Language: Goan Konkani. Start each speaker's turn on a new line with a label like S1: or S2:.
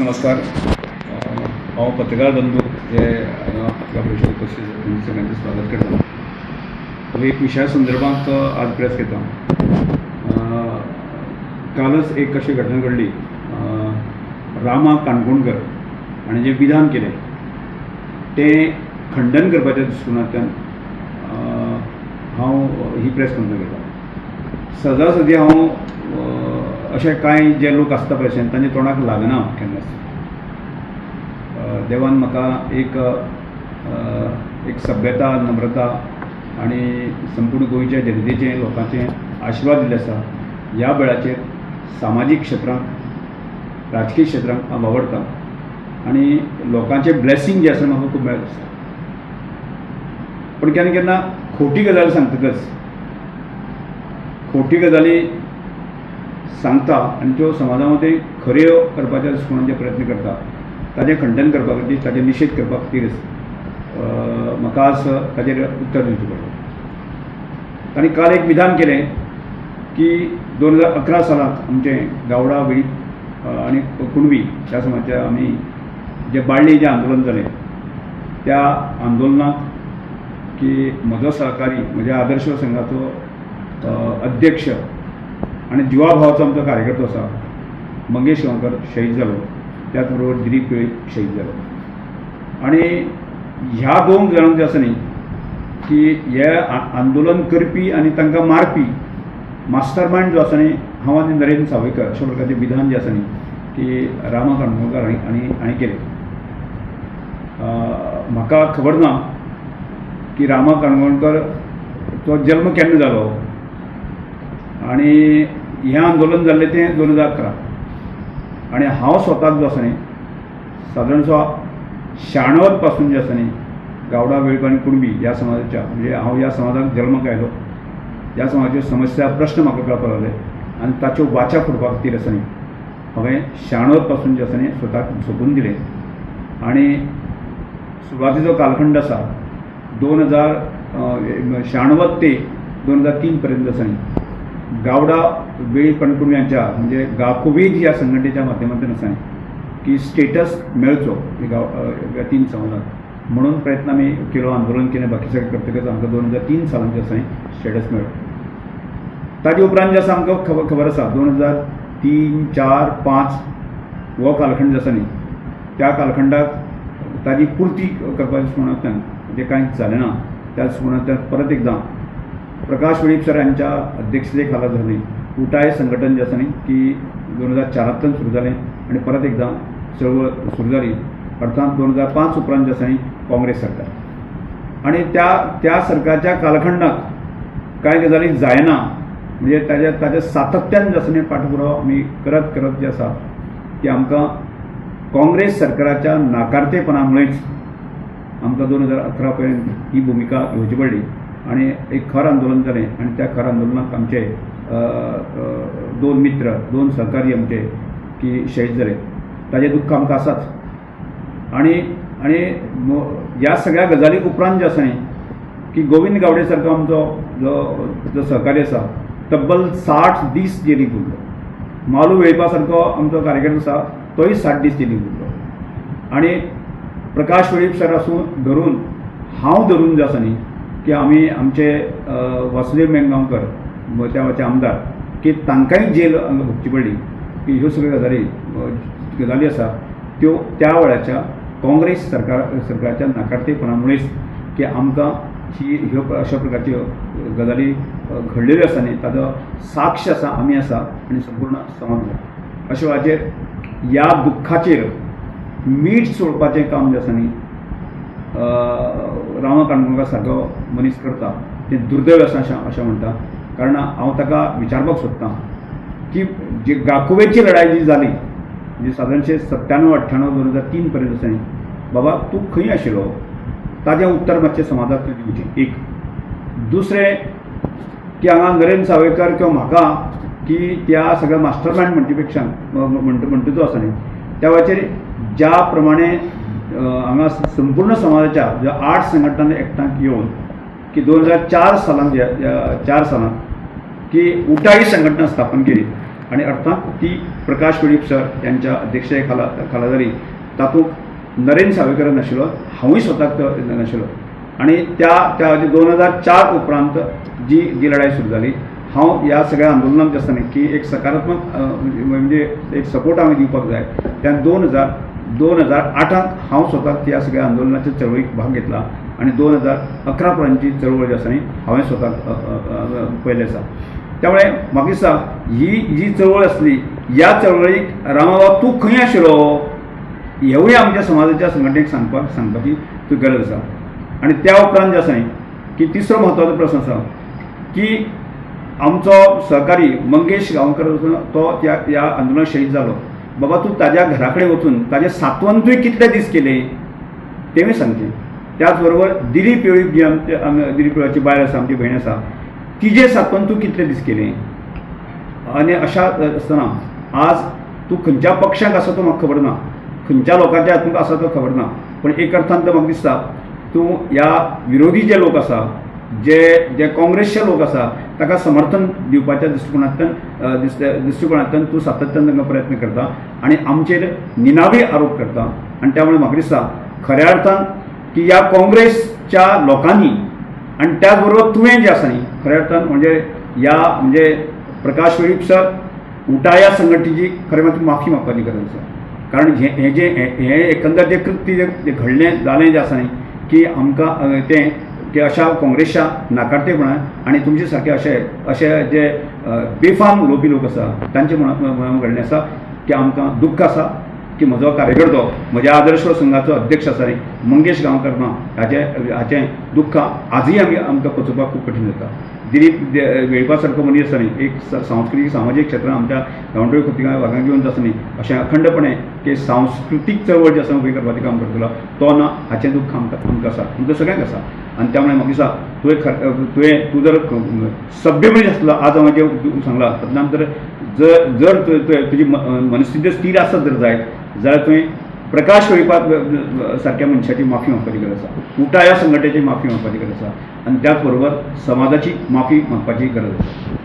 S1: नमस्कार. हांव पत्रकार बंधू जे हांगा पत्रकार परिशद उपस्थित आसा तांचें सगळ्यांचें स्वागत करता. एक विशया संदर्भात आज प्रेस घेता. कालच एक अशी घटना घडली. रामा काणकोणकर हाणें जें विधान केलें तें खंडन करपाच्या दृश्टीकोनांतल्यान हांव ही प्रेस कॉन्फरन्स घेता. सदा सदी हांव अशे कांय जे लोक आसता पळय तांच्या तोंडाक लागना केन्नाच. देवान म्हाका एक एक सभ्यता, नम्रता आनी संपूर्ण गोंयच्या जनतेचे, लोकांचे आशिर्वाद दिल्ले आसा. ह्या वेळाचेर सामाजीक क्षेत्रांत, राजकीय क्षेत्रांत हांव वावरतां आनी लोकांचें ब्लेसींग जें आसा म्हाका खूब मेळत आसता. पूण केन्ना केन्ना खोटी गजाल सांगतकच, खोटी गजाली सांगता आनी त्यो समाजा मदीं खऱ्यो करपाच्या दृश्टीकोणान जे प्रयत्न करता ताजें खंडन करपा खातीर, ताजें निशेध करपा खातीरच म्हाका आज ताजेर उत्तर दिवचें पडलें. तांणी काल एक विधान केलें की 2011 सालांत आमचें गावडा, वेळीप आनी कुणबी ह्या समाजाच्या आमी जे बाळ्ळी जें आंदोलन जालें त्या आंदोलनाक की म्हजो सहकारी, म्हज्या आदर्श संघाचो अध्यक्ष आनी जिवाभावाचो आमचो कार्यकर्तो आसा मंगेश गांवकर शहीद जालो. त्याच बरोबर दिलीप वेळीप शहीद जालो. आनी ह्या दोन जाणांक जे आसा न्ही की हे आंदोलन करपी आनी तांकां मारपी मास्टर मायंड जो आसा न्ही हांव आनी नरेंद्र सावयकर, अशा प्रकारचें विधान जें आसा न्ही की रामा काणकोणकर हांणी केलें. म्हाका खबर ना की रामा काणकोणकर तो जल्म केन्ना जालो आनी हें आंदोलन जाल्लें तें 2011 आनी हांव स्वताक जो आसा न्ही सादारणसो 96 पासून जे आसा न्ही गावडा, वेळीप आनी कुणबी ह्या समाजाच्या, म्हणजे हांव ह्या समाजाक जल्माक आयलो, ह्या समाजाच्यो समस्या, प्रश्न म्हाका कळपाक लागले आनी ताच्यो वाचा फोडपा खातीर आसा न्ही हांवें 96 पासून जे आसा न्ही स्वताक झोकून दिलें. आनी सुरवातीचो कालखंड आसा 2096 ते 2003 पर्यंत आसा न्ही गावडा, वेळीप आनी कुणबी हांच्या, म्हणजे गाकुवेध ह्या संघटनेच्या माध्यमांतल्यान आसा न्ही की स्टेटस मेळचो गांव ह्या तीन समाजाक म्हणून प्रयत्न आमी केलो, आंदोलन केलें, बाकी सगळें करतकच आमकां 2003 सालान जें आसा स्टेटस मेळ्ळो. ताजे उपरांत जें आसा आमकां खबर आसा 2003, 4, 5 हो कालखंड जो आसा न्ही त्या कालखंडाक ताजी पुर्ती करपाच्या दृश्टीकोनांतल्यान जें कांयच जालें ना. त्या दृश्टीकोनांतल्यान परत एकदां प्रकाश वेळीप सर हांच्या अध्यक्षते खाला जाली उटाय संघटन जें आसा न्ही की 2004 सुरू जालें आनी परत एकदां चळवळ सुरू जाली. अर्थात 2005 उपरांत जें आसा न्ही काँग्रेस सरकार आनी त्या त्या सरकारच्या कालखंडाक कांय गजाली जायना, म्हणजे ताज्या ताज्या सातत्यान जें आसा न्ही पाठपुरावा आमी करत करत जें आसा की आमकां काँग्रेस सरकाराच्या नाकारतेपणा मुळेच आमकां 2011 पर्यंत ही भुमिका घेवची पडली आनी एक खर आंदोलन जालें. आनी त्या खर आंदोलनाक आमचे दोन मित्र, दोन सहकारी आमचे की शहीद जाले. ताजें दुख्ख आमकां आसाच. आनी आनी ह्या सगळ्या गजाली उपरांत जें आसा न्ही की गोविंद गावडे सारको आमचो जो जो सहकारी आसा तब्बल 60 दीस जेलीक उरलो. मालू वेळपा सारको आमचो कार्यकर्तो आसा तोय 60 दीस जेलीक उरलो. आनी प्रकाश वेळीप सर आसूं धरून हांव धरून जें आसा न्ही की आमी आमचे वासुदेव मेंगांवकर त्या वेळाचे आमदार की तांकांय जेल हांगा भोगची पडली. की ह्यो सगळ्यो गजाली आसा त्यो त्या वेळाच्या काँग्रेस सरकाराच्या नाकारतेपणा मुळेच की आमकां ही ह्यो अशा प्रकारच्यो गजाली घडलेल्यो आसा न्ही ताजो साक्ष आसा आमी आसा आनी संपूर्ण समाज आसा. अशा वेळाचेर ह्या दुख्खाचेर मीठ सोडपाचें काम जें आसा न्ही रामा काणकोणकार सारको मनीस करता तें दुर्दैव आसा अशें म्हणटा. कारण हांव ताका विचारपाक सोदतां की जी गाकुवेची लढाई जी जाली म्हणजे सादारणशे 97, 98, 2003 पर्यंत आसा न्ही बाबा तूं खंय आशिल्लो ताजें उत्तर मातशें समाजाक तूं दिवचें. एक दुसरें की हांगा नरेंद्र सावयकर किंवा म्हाका की त्या सगळ्या मास्टर मायंड म्हणचे पेक्षा म्हणटा तो आसा न्ही त्या वेळाचेर ज्या प्रमाणे हांगा संपूर्ण समाजाच्या ज्या 8 संघटनांनी एकठांय येवन की 2004 सालान, 4 सालान की उटाई संघटना स्थापन केली आनी अर्थात ती प्रकाश वेळीप सर यांच्या अध्यक्षते खाला जाली. तातूंत नरेंद्र सावयकर नाशिल्लो, हांवूय स्वताक नाशिल्लो. आनी त्या त्या 2004 उपरांत जी जी लढाई सुरू जाली, हांव ह्या सगळ्या आंदोलनाक जे आसता न्ही की एक सकारात्मक म्हणजे एक सपोर्ट हांवें दिवपाक जाय, त्या 2008 हांव स्वताक त्या सगळ्या आंदोलनाच्या चळवळीक भाग घेतला आनी 2011 पर्यंतची चळवळ जी आसा न्ही हांवें स्वताक पळयलें आसा. त्यामुळे म्हाका दिसता ही जी चळवळ आसली, ह्या चळवळीक रामाबाब तूं खंय आशिल्लो हेवूय आमच्या समाजाच्या संघटनेक सांगपाची तूं गरज आसा. आनी त्या उपरांत जें आसा न्ही की तिसरो म्हत्वाचो प्रस्न आसा की आमचो सहकारी मंगेश गांवकर तो त्या ह्या आंदोलनात शहीद जालो. बाबा तूं ताज्या घरा कडेन वचून ताजें सांत्वन तुवें कितले दीस केले तेंवूय सांगचें. त्याच बरोबर दिलीप वेळीप जी आमचे दिलीप वेळीपाची बायल आसा, आमची भयण आसा, तिजें सांत्वन तूं कितले दीस केले. आनी अशा आसतना आज तूं खंयच्या पक्षाक आसा तो म्हाका खबर ना, खंयच्या लोकांच्या हातूंत आसा तो खबर ना, पूण एक अर्थान तर म्हाका दिसता तूं ह्या विरोधी जे लोक आसा, जे जे काँग्रेसचे लोक आसा ताका समर्थन दिवपाच्या दृश्टिकोणांतल्यान तूं सातत्यान तांकां प्रयत्न करता आनी आमचेर निनावी आरोप करता. आनी त्यामुळे म्हाका दिसता खऱ्या अर्थान की ह्या काँग्रेसच्या लोकांनी आनी त्याच बरोबर तुवें जें आसा न्ही खऱ्या अर्थान म्हणजे ह्या म्हणजे प्रकाश वेळीप सर उटाया संघटनेची खरें म्हणजे माफी मागपाची गरज आसा. कारण हें जें हें एकंदर जें कृत्य जें घडलें जालें जें आसा न्ही की आमकां तें की अशा काँग्रेसच्या नाकारतेपणान आनी तुमचे सारके अशे अशे जे बेफाम उलोवपी लोक आसा तांचे म्हणून घडलें आसा की आमकां दुख्ख आसा की म्हजो कार्यकर्तो म्हज्या आदर्श संघाचो अध्यक्ष आसा न्ही मंगेश गांवकर ना हाचें दुख्ख आजूय आमी आमकां पचोवपाक खूब कठीण जाता. दिलीप वेळीपा सारको मनीस आसा न्ही एक सांस्कृतीक सामाजीक क्षेत्रांत आमच्या गांवडोंगरी खोतिगांव भागांत घेवन आसा न्ही अशें अखंडपणे की सांस्कृतीक चळवळ जी आसा उबी करपाचें काम करतलो तो ना हाचें दुख्ख आमकां आसा, आमकां सगळ्यांक आसा. आनी त्यामुळे म्हाका दिसता तुवें तूं जर सभ्य मनीस आसलो आज हांवें जें सांगलां तदनंतर जर जर तुजी मनस्थिती स्थिर आसत जर जायत जाल्यार तुवें प्रकाश वेळीपा सारक्या मनशाची माफी मागपाची गरज आसा, उटाया संघटनेची माफी मागपाची गरज आसा आनी त्याच बरोबर समाजाची माफी मागपाची गरज आसा.